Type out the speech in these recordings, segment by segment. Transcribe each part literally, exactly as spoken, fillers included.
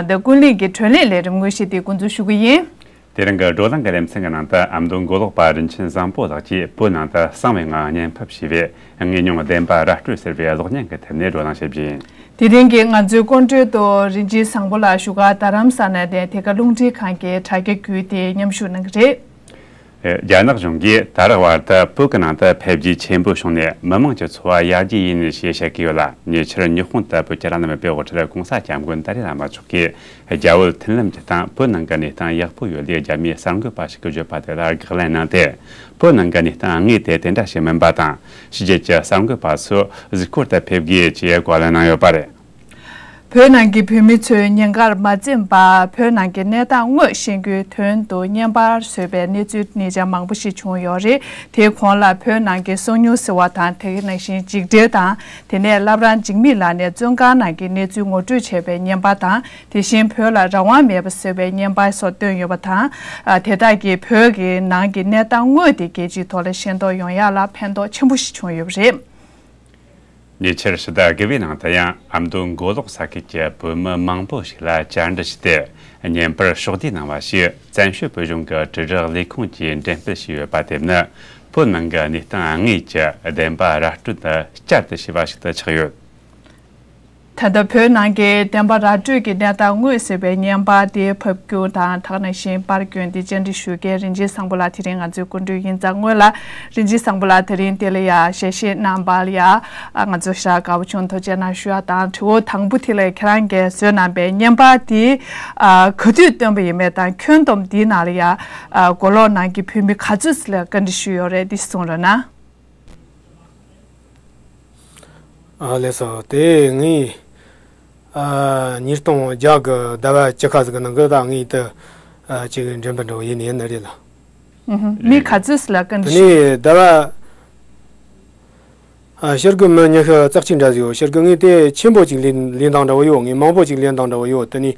ད་ཀུན་གླེང་གི་བགྲོ་གླེང་ལས་རིམ་དངོས་གཞི་དེ་འགོ་འཛུགས་ཞུ་གི་ཡིན། དེ་རིང་གི་བགྲོ་གླེང་གི་རིམ་མཚན་གྱི་ནང་དུ་ཨ་མདོ་མགོ་ལོག་པ་རིན་ཆེན་བཟང་པོ་ལགས་ཀྱིས་བོད་ནང་དུ་གསང་བའི་ངང་བརྙན་ཕབ་བྱས་པའི་དངོས་མྱོང་བདེན་པ་ར་སྤྲོད་ཟེར་བའི་གློག་བརྙན་གྱི་ཐད་ནས་བགྲོ་གླེང་བྱེད་རྒྱུ་ཡིན། དེ་རིང་གི་ང་ཚོའི་སྐུ་མགྲོན་དུ་རིན་ཆེན་བཟང་པོ་ལགས་བཞུགས་སྒར་རྡ་རམ་ས་ལ་ནས་དེ་ག་རླུང་འཕྲིན་ཁང་གི་དྲ་རྒྱ་བརྒྱུད་དེ་མཉམ་ཞུགས་གནང་གི་རེད། རྒྱ་ནག་གཞུང་གིས་ད་རག་བར་དུ་བོད་ཀྱི་ནང་དུ་འཕེལ་རྒྱས་ཆེན་པོ་བྱུང་ནས་མི་དམངས་ཀྱི་འཚོ་བ་ཡར་རྒྱས་ཡིན་ཞེས་བཤད་ཀྱི་ཡོད་ལ། ཉེ་ཆར་ཉི་ཧོང་དུ་བོད་ཀྱི་བླ་ན་མེད་པའི་དབུ་ཁྲིད་༸གོང་ས་༸སྐྱབས་མགོན་ཏཱ་ལའི་བླ་མ་མཆོག་གིས་རྒྱ་བོད་མཐུན་ལམ་གྱི་སྟེང་བོད་ནང་གི་གནས་སྟངས་ཡག་པོ་ཡོད་ལུགས་རྒྱ་མིའི་གསར་འགོད་པ་ཞིག་གིས་བརྗོད་པ་དེ་ལ་དགག་ལན་གནང་སྟེ། བོད་ནང་གི་གནས་སྟངས་དངོས་དེ་དེ་འདྲ་ཞིག་མིན་པ་དང་། ཕྱི་རྒྱལ་གྱི་གསར་འགོད་པ་ཚོས་གཟིགས་སྐོར་དུ་ཕེབས་དགོས་ཅེས་བཀའ་ལན་གནང་ཡོད་པ་རེད། བོད་ནང་གི་བོད་མི་ཚོས་ཉེན་ཁར་མ་འཛེམས་པར་བོད་ནང་གི་གནས་སྟངས་དངོས་ཤེས་རྒྱུའི་དོན་དུ་བརྙན་པར་བཟོས་པའི་གནས་ཚུལ་ཉེ་ཆར་མང་པོ་ཞིག་བྱུང་ཡོད་རེད། དེའི་གོང་ལ་བོད་ནང་གི་སོ་ཉུལ་ཟེར་བ་དང་། དེ་ནང་བཞིན་འཇིགས་བྲལ་དང་། དེ་ནས་བླ་བྲང་འཇིགས་མེད་ལགས་ནས་བཙོན་ཁང་ནང་གི་གནས་ཚུལ་ངོ་སྤྲོད་བྱས་པའི་བརྙན་པར་དང་། དེ་བཞིན་བོད་ལ་རང་དབང་མེད་པ་ཟེར་བའི་བརྙན་པར་སོགས་བཏོན་ཡོད་པ་དང་། ཨ། དེ་དག་གིས་བོད་ཀྱི་ནང་གི་གནས་སྟངས་དངོས་དེ་རྒྱལ་སྤྱིའི་ཐོག་ལ་ཤེས་རྟོགས་ཡོང་ཡག་ལ་ཕན་ཐོགས་ཆེན་པོ་ཞིག་བྱུང་ཡོད་པ་རེད། ཉེ་ཆར་ཕྱི་ཟླ་དགུ་པའི་ནང་དུ་ཡང་ཨ་མདོ་མགོ་ལོག་ས་ཁུལ་གྱི་བོད་མི་མང་པོ་ཞིག་ལ་བཅར་འདྲི་བྱས་ཏེ། བརྙན་པར་ཕྱོགས་བསྡུས་གནང་བ་ཞིག་བཙན་བྱོལ་བོད་གཞུང་གི་དྲིལ་བསྒྲགས་ལས་ཁུངས་ཀྱིས་འགྲེམས་སྤེལ་བྱས་ཡོད་པ་དེ་ནི། བོད་ནང་གི་གནས་སྟངས་དངོས་ཀྱི་བདེན་པ་ར་སྤྲོད་དུ་བསྐྱར་དུ་བྱས་པ་ཞིག་ཏུ་ཆགས་ཡོད། ད་ལྟ་བོད་ནང་གི་བདེན་པ་ར་སྤྲོད་ཀྱི་གནས་སྟངས་དངོས་ཟེར་བའི་བརྙན་པར་དེ་ཕབ་སྒྱུར་དང་། དེ་ནང་བཞིན་པར་བསྐྱོན་ཏེ་བཅར་འདྲི་ཞུ་མཁན་རིན་ཆེན་བཟང་པོ་ལགས་དེ་རིང་ང་ཚོའི་སྐུ་མགྲོན་ཡིན་ཙང་། སྔོན་ལ་རིན་ཆེན་བཟང་པོ་ལགས་དེ་རིང་དེ་ལ་ཡ་ཞལ་བཞེས་གནང་བ་ལ་ཡ། ང་ཚོ་ཞེ་དྲག་དགའ་པོ་བྱུང་། ཐུགས་རྗེ་གནང་ཞུ་ཡ་དང་། དྲི་བ་དང་པོ་དེ་ལ་ཁྱེད་རང་གིས་བཟོས་གནང་པའི་བརྙན་པར་དེ་ག་དུས་བཏོན་པ་ཡིན་མིན་དང་། ཁྱོན་བསྡོམས་དེའི་ནང་ལ་ཡ་མགོ་ལོག་ནང་གི་བོད་མི་ག་ཚོད་ལ་བཀའ་འདྲི་ཞུས་ཡོད་རེད། འདི་གསུངས་རོགས་གནང་། ཨ། ལགས་སོ། དེ་ངས་ཨ་ཉིས་སྟོང་བརྒྱ་གི་ཟླ་བ་བཅུ་ཁ་ཟིག་གི་ནང་གི་ད་ངས་དེ་ཨ་ཅིག་འགྲེམས་པ་འདྲ་བོ་ཡིན་ཡིན་ནི་རེད་ལ། ཨུ་ཧུམ། མི་ག་ཚོད་ལ་བཀའ་འདྲི་དེ་ཞུས། ནས་ཟླ་བ་ཨ་ཕྱི་གི་མི་ཉི་ཤུ་རྩ་གཅིག་འདྲ་ཟིག་ཡོད། ཕྱི་གི་ངས་དེ་ཆེན་པོ་ཅིག་ལེན་ལེན་སྟངས་འདྲ་བོ་ཡོད། ངས་མང་པོ་ཅིག་ལེན་སྟངས་འདྲ་བོ་ཡོད། དེ་ནས་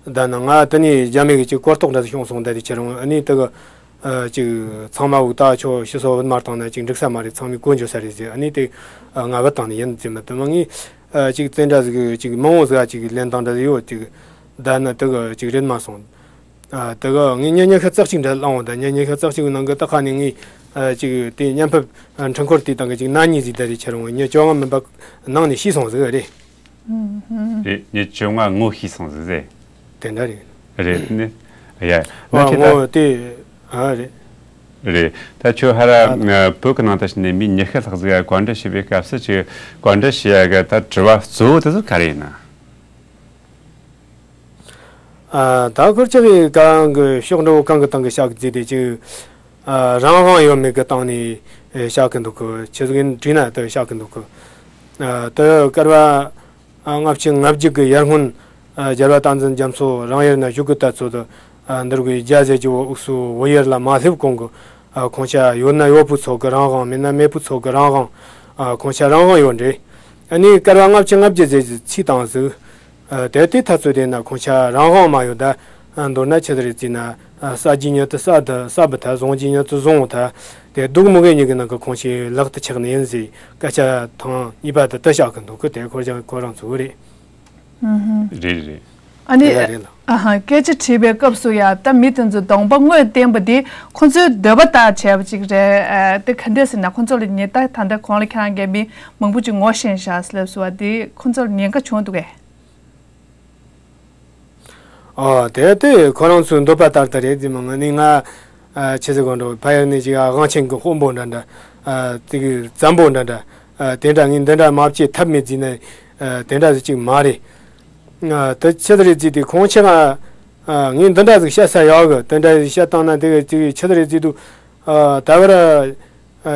ད་ནི་ང་དེ་ནས་རྒྱ་མི་གི་ཅིག་གོ་རྟོགས་འདྲ་ཟིག་བྱུང་སོང་། ད་དེ་ཁྱེད་རང་ཨ་ནི་དེ་གི་ཨ་ཅིག་ཚང་མ་འུ་ད་ཆོ་ཕྱི་སོ་བུད་མ་བཏང་ན་ཅིག་འགྲིག་ས་མ་རེད། ཚང་མས་གོ་འཇོག་ས་རེད་ཟེར། ཨ་ནི་དེ་ཨ་ང་བུད་བཏང་ནི་ཡིན་ཟེར་མ་དུ་མ་ངས་ཨ་ཅིག་བཙན་འདྲ་ཟིག་ཅིག་མང་བོ་ཟིག་ཨ་ཅིག་ལེན་སྟངས་འདྲ་ཟིག་ཡོད། ཅིག་ད་ནི་དེ་གི་ཅིག་རེད་མ་སོང་། ཨ་དེ་གི་ངས་མི་ཉི་ཤུ་རྩ་གཅིག་འདྲ་བླངས་འོང་། ད་མི་ཉི་ཤུ་རྩ་གཅིག་གི་ནང་གི་ད་ཁ་ནས་ངས་ཨ་ཅིག་དེ་བརྙན་ཕབ་ཨ་འཕྲུལ་འཁོར་དེ་དང་གི་ཅིག་ན་གཉིས་ཟིག་ད་རེད། ཁྱེད་རང་མི་བཅོ་ལྔ་མིན་པ་ནང་ནས་ཤེས་སོང་ཟིག་རེད། རེད། མི་བཅོ་ལྔ་ངོ་ཤེས་སོང་ཟིག་ཟེར། དེ་འདྲ་རེད། རེད་ནི། ཡ། ཨ་ན་ཁྱེད་ད་ངོ་དེ་ཨ་རེད། རེད། ད་ཁྱོད་ཧ་ར་ཨ་ད་བོད་ཀྱི་ནང་དུ་ཕྱིན་ནས་མི་ཉི་ཤུ་ལྷག་ཟིག་བཀའ་འདྲི་ཞུས་པའི་སྐབས་སུ་ཅིག་བཀའ་འདྲི་ཞུ་ཡ་གི་ད་དྲི་བ་གཙོ་བོ་དེ་ཚོ་ག་རེ་ཡིན་ན། ཨ་ད་ཁོར་ཅག་གི་གང་གི་ཕྱོགས་འགྲོ་གང་གི་སྟེང་གི་བཤད་གི་ཟེར་དེ་ཅིག་ཨ་རང་དབང་ཡོད་མེད་གི་སྟེང་ནས་ཨེ་བཤད་གི་འདུག་གི། ཆི་ཟིག་ཡིན་དྲིས་ན་དེ་བཤད་གི་འདུག་གི། ཨ་དེ་སྐབས་བ་ཨ་ལྔ་བཅུ་ང་བརྒྱད་གི་ཡར་སྔོན་ཨ་རྒྱལ་བ་བསྟན་འཛིན་རྒྱ་མཚོ་རང་ཡུལ་ན་བཞུགས་གི་ད་ཚོད་དུ་ཨ་འདིར་གི་རྒྱ་ཟེར་གྱི་བོ་འུག་སུ་བོད་ཡུལ་ལ་མ་སླེབས་གོང་གི་ཨ་ཁོང་ཆ་ཡོད་ན་ཡོད་པོ་ཚོད་གི་རང་དབང་མེད་ན་མེད་པོ་ཚོད་གི་རང་དབང་ཨ་ཁོང་ཆ་རང་དབང་ཡོད་འདྲེ། ཨ་ནི་སྐབས་བ་ལྔ་བཅུ་ང་བརྒྱད་ཟེར་གྱི་ཚིག་དང་ཟིག་ཨ་དེ་དེ་ཐ་ཚོད་དེ་ན་ཁོང་ཆ་རང་དབང་མ་ཡོད་ད། ཨ་མདོར་ན་ཆི་ཟིག་རེད་ཟེར་ན། ཨ་ཟ་རྒྱུ་ཉོ་དུ་ཟ་དུ་ཟ་བུ་ད། བཟུང་རྒྱུ་ཉོ་དུ་བཟུང་བུ་ད། དེ་སྡུག་མོ་གི་ཉིད་ཀྱི་ནང་གི་ཁོང་ཆ་ལག་ཏུ་ཆགས་ནི་ཡིན་ཟེར་སྐད་ཆ་ཐེངས་གཉིས་པ་དུ་དུ་བཤད་གི་འདུག་གི། དེ་ཁོ་རང་ཁོ་རང་ཚོ་རེད། ཨུ་ཧུམ། རེད་རེད། ཨ་ནི། དེ་ལ་རེད་ལ། ཨ་ཧ། སྐད་ཆ་དྲིས་པའི་སྐབས་སུ་ཡ་ད་མི་དེ་ཚོ་གདོང་པ་དངོས་བསྟན་པ་དེ་ཁོ་ཚོའི་འདོད་པ་ལྟར་བྱས་པ་ཅིག་རེད། ཨ་དེ་ག་འདྲས་ཟེར་ན་ཁོ་ཚོ་ལ་ཉེན་ད་ད་ལྟ་གོང་ལ་ཁྱེད་རང་གིས་མི་མང་པོ་ཅིག་ངོ་ཤེས་ཤག་ཟེར་ལབ་སོང་བ་དེ་ཁོ་ཚོ་ལ་ཉེན་ཁ་བྱུང་འདུག་གས། ཨོ་དེ་དེ་ཁོ་རང་ཚོའི་འདོད་པ་ལྟར་དུ་རེད་ཟེར་མ། ང་ནི་ང་ཨ་ཆི་ཟེར་གོ་འགྲོ་ཕ་ཡུལ་ནས་ཅིག་ཨ་དབང་ཆེན་གྱི་དཔོན་པོ་འདྲ་འདྲ་ཨ་དེ་གི་བཙན་པོ་འདྲ་འདྲ་ཨ་དེ་འདྲ་ངས་འདི་འདྲ་མ་བྱེད་ཐབས་མེད་ཟེར་ནས་ཨ་དེ་འདྲ་ཟིག་ཅིག་མ་རེད། ཨ་དེ་ཆི་ཟིག་རེད་ཟེར་དུས་ཁོང་ཆ་ང་ཨ་ངས་འདི་འདྲ་ཟིག་བཤད་ས་ཡོད་གི། དེ་འདྲ་ཟིག་བཤད་བཏང་ན་དེ་གི་ཅིག་ཆི་ཟིག་རེད་ཟེར་དུས་ཨ་ད་བར་ཨ་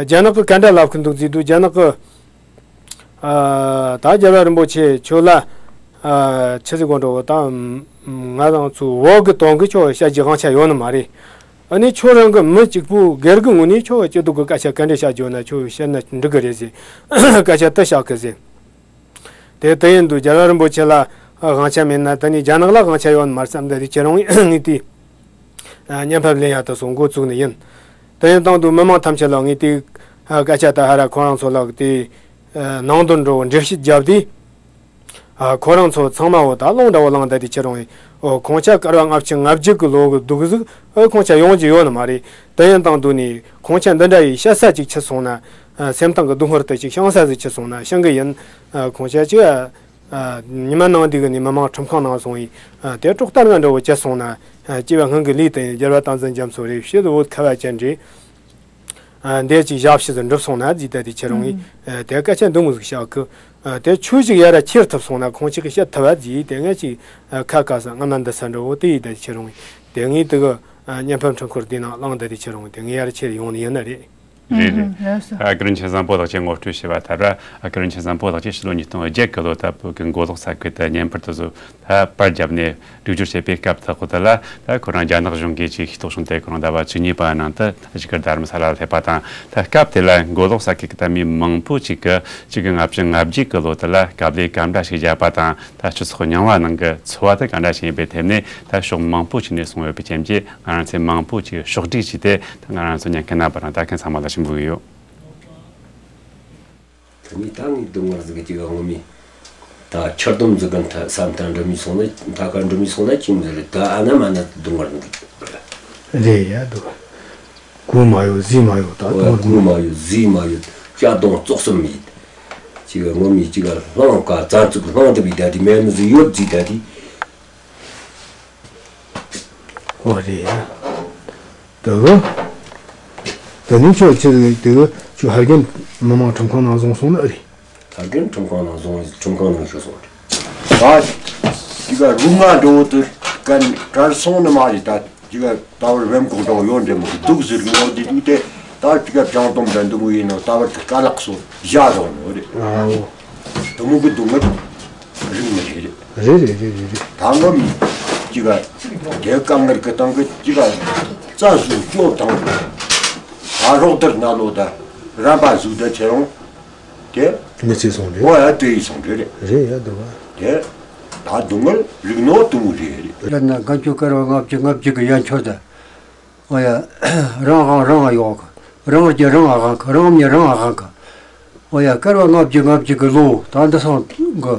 རྒྱ་ནག་གི་ག་འདྲ་ལབ་གི་འདུག་ཟེར་དུས་རྒྱ་ནག་གི་ཨ་ད་རྒྱལ་བ་རིན་པོ་ཆེ་ཁྱོད་ལ་ཨ་ཆི་ཟིག་གོ་འགྲོ་ད་ང་རང་ཚོའི་བོད་གི་དོན་གི་ཁྱོད་བཤད་རྒྱུ་དབང་ཆ་ཡོད་ནི་མ་རེད། ཨ་ནི་ཁྱོད་རང་གི་མི་གཅིག་པུ་སྒེར་གི་ངོས་ནས་ཁྱོད་སྐྱིད་སྡུག་གི་སྐད་ཆ་ག་འདྲ་བཤད་རྒྱུ་ན་ཁྱོད་བཤད་ན་འགྲིག་གི་རེད་ཟེར་སྐད་ཆ་དུ་བཤད་གི་ཟེར། དེ་དུ་ཡིན་དུས་རྒྱལ་བ་རིན་པོ་ཆེ་ལ་དབང་ཆ་མེད་ན་ད་ནི་རྒྱ་ནག་ལ་དབང་ཆ་ཡོད་ནི་མ་རེད་བསམ། ད་དེ་ཁྱེད་རང་ངས་དེ། ཨ་བརྙན་ཕབ་ལེན་ཡག་ཏུ་སོང་འགོ་བཙུགས་ནི་ཡིན། དེ་ཡིན་དང་དུ་མི་མང་ཐམས་ཅད་ལ་ངས་དེ་ཨ་སྐད་ཆ་ད་ཧ་ར་ཁོ་རང་ཚོ་ལ་དེ་ཨ་ནང་དོན་འགྲོ་འགྲེལ་བཤད་བརྒྱབ་དུས། ཨ། ཁོ་རང་ཚོ་ཚང་མ་འོ་ད་རླུང་འདྲ་བོ་ལངས་བསྡད་དེ་ཁྱེད་རང་ཨེ། འོ་ཁོང་ཆ་སྐར་བ་ལྔ་བཅུ་ང་བརྒྱད་གི་ལོ་གི་འདུག་ཟིག་ཨེ་ཁོང་ཆ་ཡོང་རྒྱུ་ཡོད་ནི་མ་རེད། དེ་ཡིན་དང་དུ་ནི་ཁོང་ཆ་འདི་འདྲ་ཡི་བཤད་ས་ཅིག་ཆི་སོང་ན། ཨ། སེམས་གཏིང་གི་སྡུག་བསྔལ་དེ་ཅིག་བྱང་ས་ཟིག་ཆི་སོང་ན་བྱང་གི་ཡིན། ཨ། ཁོང་ཆ་ཅིག་ཨ། ཉི་མ་ནང་འདི་གི་ནི་མི་མང་ཁྲིམས་ཁང་ནང་སོང་ཡིན། ཨ། དེ་གྲོགས་ལྟར་ང་འདྲ་བོ་ཅི་སོང་ན། ཨ། སྐྱེ་བ་སྔོན་གི་ལས་དེ་ཡིན། རྒྱལ་བ་བསྟན་འཛིན་རྒྱ་མཚོ་རེད། ཕྱི་དུ་བོད་ཁ་བ་ཅན་རེད། ཨ། འདས་ཀྱི་ཞབས་ཕྱི་དུ་འགྲུབ་སོང་ན་ཟིག་ད་དེ་ཁྱེད་རང་ངས། ཨ། དེ་སྐད་ཆ་འདི་མོ་ཟིག་བཤད་གི། ཨ། དེ་ཆོས་ཤིག་ཡར་ར་ཁྱེར་ཐུབ་སོང་ན་ཁོང་ཅིག་གིས་བཤད་ཐུབ་བ་ཟིག་དེ་ངས་ཅིག་ཨ། ཁ་བཀག་ས་ང་མ་འདི་ས་འགྲོ་བོ་དེ་ཡིན་ད་དེ་ཁྱེད་རང་ངས། དེ་ངས་དེ་གི། ཨ། བརྙན་ཕབ་འཕྲུལ་འཁོར་དེ་ནང་བླངས་ད་དེ་ཁྱེད་རང་ངས་དེ་ངས་ཡར་ཁྱེར་ཡོང་ནི་ཡིན་ནི་རེད། རེད་རེད། ཨ། ཨ། ཀུན་མཁྱེན་བཟང་པོ་ལགས་ཀྱིས་ངོ་སྤྲོད་བྱས་པ་ལྟར། ཨ། ཀུན་མཁྱེན་བཟང་པོ་ལགས་ཀྱིས་ཕྱི་ལོ་ཉིས་སྟོང་བརྒྱད་གི་ལོ་ད་བོད་ཀྱི་མགོ་ལོག་ས་ཁུལ་དུ་བརྙན་པར་དུ་བཟོ། ད་པར་བརྒྱབ་ནས་སྒྲིག་སྦྱོར་བྱེད་པའི་སྐབས་དག་ཁོ་ཐག་ལ། ད་ཁོ་རང་རྒྱ་ནག་གཞུང་གིས་ཅིག་ཤེས་རྟོགས་བྱུང་སྟེ་ཁོ་རང་ཟླ་བ་བཅུ་གཉིས་པ་ནང་དུ་བཞུགས་སྒར་རྡ་རམ་ས་ལར་སླེབས་པ་དང་། ད་སྐབས་དེ་ལ་མགོ་ལོག་ས་ཁུལ་གྱི་ད་མི་མང་པོ་ཅིག་གིས་ཆིག་སྟོང་དགུ་བརྒྱ་ལྔ་བཅུ་ང་བརྒྱད་གི་ལོ་དེ་ལ་དཀའ་ལས་ག་འདྲ་ཞིག་བརྒྱབ་པ་དང་། ད་སྤྱི་ཚོགས་རྙིང་བ་ནང་གི་འཚོ་བ་དེ་ག་འདྲ་ཞིག་ཡིན་པའི་ཐད་ནས་ད་ཕྱོགས་མང་པོ་ཅིག་ནས་གསུངས་ཡོད་པའི་རྐྱེན་གྱིས། ང་རང་ཚོས་མང་པོ་ཅིག་ཕྱོགས་བསྒྲིགས་བྱས་ཏེ་ད་ང་རང་ཚོ་ཉན་མཁན་རྣམ་པ་དང་ལྟ་མཁན་ཚང་མ་ལ་ཞུ་འབོད་ཀྱི་ཡོད། དེ་ནས་ད་ངའི་སྡུག་བསྔལ་ཟིག་ཅིག་ངོ་མས། ད་ཕྱིར་སྡོམ་ཟིག་གི་མཐའ་ས་མཐའ་འགྲོ་མི་སོང་ན་མཐའ་ཁ་འགྲོ་མི་སོང་ན་ཅི་མི་ཟེར། ད་ཨ་ན་མ་ན་སྡུག་བསྔལ་འདུག་རེད་ཡ། འདུག་གོས་མ་ཡོད་ཟས་མ་ཡོད། ད་དུང་གོས་མ་ཡོད་ཟས་མ་ཡོད། སྐྱ་གདོང་བཙོག་གསུམ་ཡིན། ཅིག་ངོ་མས་ཅིག་ལྷང་ག་རྩ་འཛུགས་ལྷང་དུ་བི་ད་དེ་མེད་མི་ཟིག་ཡོད་ཟིག་ད་དེ། ཨོ་རེད། དེ་གི། དེ་ནས་ཁྱོད་ཁྱེད་དེ་གི་ཁྱོད་ཧར་རྒན་མི་མང་ཁྲིམས་ཁང་ནང་བཟུང་སོང་ནི་ཨེ་རེད། ཧར་རྒན་ཁྲིམས་ཁང་ནང་བཟུང་ཁྲིམས་ཁང་ནང་ཤོར་སོང་རེད། ད་དེ་ག་རུ་ང་འགྲོ་བོ་དེ་ག་གྲར་སོང་ནི་མ་རེད། ད་དེ་ག་ད་བར་བེམ་གོག་འདྲ་བོ་ཡོད་འདྲེ་མོ་གི་འདུག་ཟེར་གི་ཡོད་དེ་འདུག་དེ། ད་དེ་ག་བྱང་སྡོམ་འདྲ་འདུག་མོ་ཡིན་ནོ། ད་བར་དེ་ཀ་ལག་སོ་བཞག་རོགས་ནོ་རེད། ཨ་འོ། དེ་མོ་གི་སྡུག་བསྔལ། རིག་མི་རེད། རེད་རེད་རེད་རེད་རེད། ད་ངོ་མ་ཅིག་ག་དེ་དཀའ་ངལ་གི་སྟེང་གི་ཅིག་ག་རྩ་བཟོ་སྐྱོབ་དང་། ད་རོགས་དར་ན་ལོ་ད་རམ་པ་བཟོ་ད་ཁྱེད་རང་དེ་མི་ཚེ་སོང་རེད། ཨོ་ཡ་དེ་ཡི་སོང་རེད་རེད། རེད་ཡ་འདུག་ག་དེ་ད་སྡུག་བསྔལ་རིག་ནོ་དུ་མོ་རེད་རེད། ལ་ན་གན་ཆོ་ཀར་བ་ལྔ་བཅུ་ང་བཅུ་གི་ཡན་ཆོད་ད། ཨོ་ཡ། རང་དབང་རང་ཡོང་གི། རང་རྒྱལ་རང་དབང་གི། རང་མི་རང་དབང་གི། ཨོ་ཡ། སྐར་བ་ལྔ་བཅུ་ང་བཅུ་གི་ལོ་ད་འདི་སང་གི།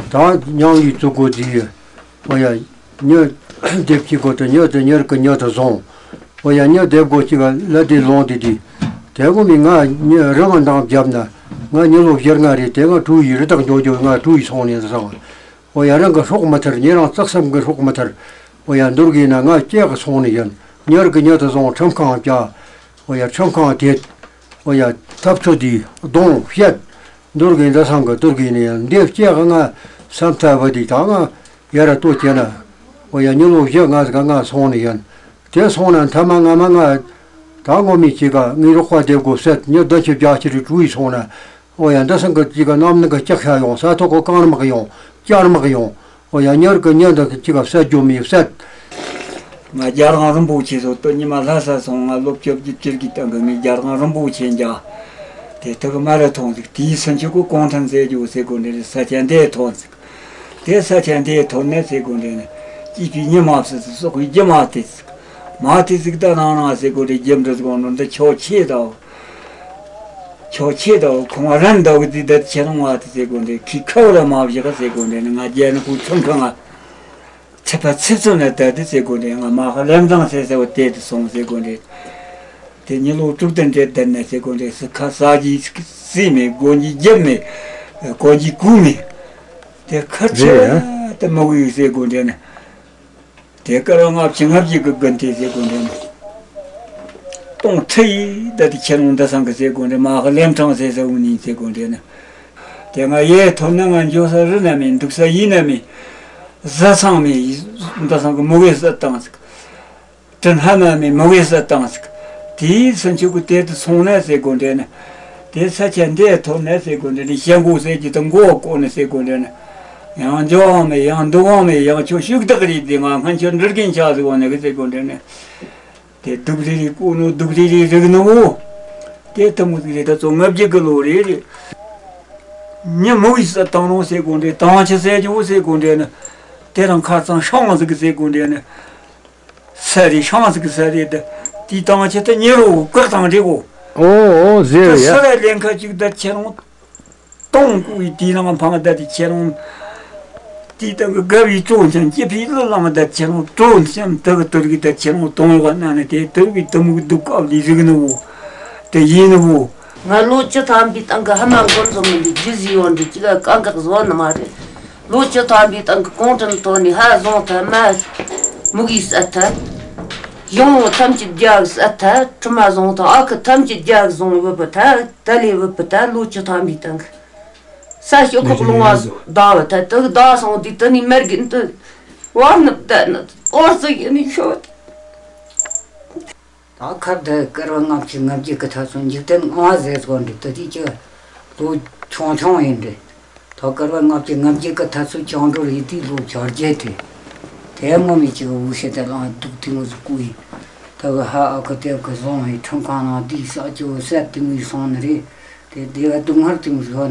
ད་མྱང་ཡུལ་བཙུགས་གོ་དུས། ཨོ་ཡ། མྱི་སྡེབ་ཀྱི་གོ་དུ་མྱི་དུ་མྱུར་གི་མྱི་དུ་བཟུང་། ཨོ་ཡ། མྱི་སྡེབ་གོ་ཅིག་ལ་དེ་ལོང་དེ་དུས། དེ་གོ་མི་ང་མྱི་རང་འདང་བརྒྱབ་ན། ང་མྱི་ལོ་བཞི་ལྔ་རེད། དེ་ང་གྲུ་ཡི་རི་དྭགས་འཇོག་འཇོག་ང་གྲུ་ཡི་སོང་ནས་འདི་སང་། ཨོ་ཡ། རང་གི་སྲོག་མི་ཐར། ཉེ་རང་རྩག་སེམས་གི་སྲོག་མི་ཐར། ཨོ་ཡ། འདུར་གི་ན་ང་སྐྱེ་གི་སོང་ནི་ཡིན། མྱུར་གི་མྱུར་དུ་སོང་ཁྲིམས་ཁང་བཅའ། ཨོ་ཡ། ཁྲིམས་ཁང་དེད། ཨོ་ཡ། ཐབས་ཚུལ་དེ་གདོང་བཤད། འདུར་གི་འདི་སང་གི་འདུར་གི་ནི་ཡིན། འདི་སྐྱེ་གི་ང་སེམས་ཐབས་བ་དེ་ད་ང་ཡ་ར་ལྟོ་སྐྱེ་ན། ཨོ་ཡ། མྱི་ལོ་བཞི་ལྔ་ཟིག་ང་སོང་ནི་ཡིན། དེ་སོང་ན་མཐའ་མ་ང་མ་ང་ད་ངོ་མི་གཅིག་ག་ངའི་རོགས་པ་སྡེབ་དགོས་ཟེར། མྱི་བདུན་ཅུ་བརྒྱད་ཅུ་རེ་གྲུ་ཡི་སོང་ན། ཨོ་ཡ། འདི་སང་གི་ཅིག་ག་གནམ་ནང་གི་ལྕགས་ཤ་ཡོང་། ས་ཐོག་གི་རྐང་དམག་ཡོང་། ལྕགས་དམག་ཡོང་། ཨོ་ཡ། མྱུར་གི་མྱུར་འདི་ཅིག་ག་བསད་རྒྱུ་མི་བསད། ང་རྒྱལ་དབང་རིན་པོ་ཆེ་ཚོ་སྟོད་ཉི་མ་ལྷ་ས་སོང་། ང་ལོ་བཅོ་བརྒྱད་བཅུ་དགུའི་སྟེང་གི་ངས་རྒྱལ་དབང་རིན་པོ་ཆེ་འཇག་དེ་ཐུག་མ་ར་ཐོང་ཟིག་དེའི་སུན་ཆུ་གི་གོང་ཐང་ཟེར་རྒྱུ་ཟེར་གོ་འདྲེ་རེད། ས་ཆ་འདི་ཐོང་ཟིག་དེ་ས་ཆ་འདི་ཐོན་ནས་ཟེར་གོ་འདྲེ་ནི། སྐྱིད་པའི་ཉི་མ་སྲིད་སོག་པའི་རྒྱུ་མ་དེ་ཟིག་མ་དེ་ཟིག་ད་ནང་ནང་ཟེར་གོ་འདྲེ་རྒྱུ་འབྲི་ཟིག་འོང་ནོ་འདི་ཆོག་ཆེ་དོ། ཁྱོད་ཆེ་དོ་ཁོང་རན་དོ་གི་དེ་ད་ཁྱེད་རང་བ་དེ་ཟེར་གོ་འདྲེ་ཁི་ཁ་བ་ལ་མ་བཞག་ཟེར་གོ་འདྲེ་ནི། ང་རྒྱལ་ནི་ཁུ་ཆུང་ཁང་ང་ཚེ་ཕ་ཚེ་བཙོན་ན་ད་དེ་ཟེར་གོ་འདྲེ་ང་མ་ཧ་ལམ་ཚང་ཟེར་ཟེར་བ་དེ་དུ་སོང་ཟེར་གོ་འདྲེ། དེ་ཉི་ལོ་དྲུག་དང་འདྲེ་བསྡད་ནས་ཟེར་གོ་འདྲེ་སི་ཁ་ས་གི་སི་མེ་གོ་གི་རྒྱབ་མེ་གོ་གི་གུ་མེ་དེ་ཁ་ཆེ་དེ་མ་གུ་ཡི་ཟེར་གོ་འདྲེ་ནི། དེ་སྐར་ལྔ་བཅུ་ང་བརྒྱད་ཀྱི་དགུན་དེ་ཟེར་གོ་འདྲེ་ནི། སྟོང་ཁྲི་ཡི་ད་དེ་ཁྱེད་རང་འདི་སང་གི་ཟེར་གོ་འདྲེ་མ་ཧ་ལེམ་ཁྲང་ཟེར་ཟེར་འུ་ནི་ཟེར་གོ་འདྲེ་ནི། དེ་ང་ཡེ་ཐོན་ན་ང་འཇོག་ས་རི་ན་མེད། འདུག་ས་ཡི་ན་མེད། བཟའ་ཚང་མེད། འདི་སང་གི་མུ་གེ་ས་བཏང་ཟིག་དྲིན་ཧ་མ་མེད་མུ་གེ་ས་བཏང་ཟིག་དེའི་སུན་ཆུ་གི་དེ་དུ་སོང་ན་ཟེར་གོ་འདྲེ་ནི། དེ་ས་ཆ་འདི་ཐོན་ན་ཟེར་གོ་འདྲེ་ནི། ཞེ་མགོ་ཟེར་གྱི་དང་མགོ་བ་བཀོག་ནི་ཟེར་གོ་འདྲེ་ནི། ཡང་འཇོག་འང་མེད། ཡང་འདུག་འང་མེད། ཡང་ཁྱོད་ཤུགས་དག་རེད་དེ་ང་སྔན་ཆད་འདྲི་རྒན་ཆགས་ཟིག་འོང་ནི་གི་ཟེར་གོ་འདྲེ་ནི། དེ་སྡུག་རི་རི་བཀོད་ནོ་སྡུག་རི་རི་རིག་ནོ། དེ་ཐུ་མུ་ཟིག་རེད། ད་ཚོ་ལྔ་བརྒྱ་གི་ལོ་རེད་རེད། ཉི་མུ་ཡི་ས་བཏང་རུང་ཟེར་གོ་འདྲེ། དང་ཆ་ཟེར་རྒྱུ་ཟེར་གོ་འདྲེ་ནི། དེ་རང་ཁ་ཚང་ཤང་ཟིག་ཟེར་གོ་འདྲེ་ནི། ས་རེད་ཤང་ཟིག་ས་རེད། ད་དེའི་དང་ཆ་ད་ཉེ་རུ་བཀག་དང་འདྲེ་གོ་ཨོ་ཨོ་ཟེར་ད་ཡ། ས་ར་ལེན་ཁ་ཅིག་ད་ཁྱེད་རང་སྟོང་བཀོད་ཡི་དེའི་ནང་འཕང་ད་དེ་ཁྱེད་རང་ དེའི་སྟེང་གི་དགའ་བའི་གཙོ་འཆམ་སྐྱེ་འཕེལ་ལོ་ལ་མ་ད་ཁྱེད་རང་གྲོ་འཆམ་དེ་གི་དུར་གི་ད་ཁྱེད་རང་གཏོང་བ་ན་ནི་དེ་དུར་གི་དུ་མུག་སྡུག་སྐབས་ལས་རིག་ནི་བོ། དེ་ཡིན་ནི་བོ། ང་ལོ་བཅུ་ཐམ་པའི་སྟེང་གི་ཧ་མ་མགོན་བཟང་མི་འདི་རྒྱུ་ཟིག་ཡོང་འདི་གཅིག་ལ་དཀའ་ངལ་བཟོ་ནི་མ་རེད། ལོ་བཅུ་ཐམ་པའི་སྟེང་གི་གུང་ཁྲན་ཐོག་ནས་ཧ་བཟུང་ཐལ། མ་མུ་གེས་བསད་ཐལ། གཞུང་བོ་ཐམས་ཅད་རྒྱ་གིས་བསད་ཐལ། ཁྲིམས་མ་བཟུང་ཐལ། ཨ་ཁུ་ཐམས་ཅད་རྒྱ་གིས་བཟུང་བུད་པ་ཐལ། ད་ལས་བུད་པ་ཐལ། ལོ་བཅུ་ཐམ་པའི་སྟེང་གི་ས་ཞོག་ཁོག་ལུང་བ་བདའ་བ་ཐལ། དུ་བདའ་སོང་དུས་དུ་ནི་མེར་གི་འདི་བར་ནི་བསྡད་ནི་ཨོར་ཙི་ཡིན་ནི་ཤོད། ད་ཁབ་དེ་སྐར་བ་ལྔ་བཅུ་ང་བརྒྱད་ཀྱི་ཐ་ཚོ་འཇིག་རྟེན་ལྔ་ཟེར་གོ་འདི་ད་དེ་ཅི་ལོ་ཆུང་ཆུང་ཡིན་འདི། ད་སྐར་བ་ལྔ་བཅུ་ང་བརྒྱད་ཀྱི་ཐ་ཚོ་བཅིངས་འགྲོལ་ཡིན་དུས་ལོ་བཅོ་བརྒྱད་དེ། དེ་སྔོན་མི་ཅིག་འུ་ཤེ་དེ་ལང་སྡུག་དེ་ངོ་ཟིག་སྐུ་ཡིན། ད་གི་ཧ་ཨ་ཁུ་དེབ་ཀྱི་བཟུང་བའི་ཁྲིམས་ཁང་ནང་དེའི་ས་ཅི་བོ་སད་དེ་ངོས་སོང་ནི་རེད། དེ་དེ་བ་སྡུག་བསྔལ་དེ་ངོས་ཟིག་ཧ་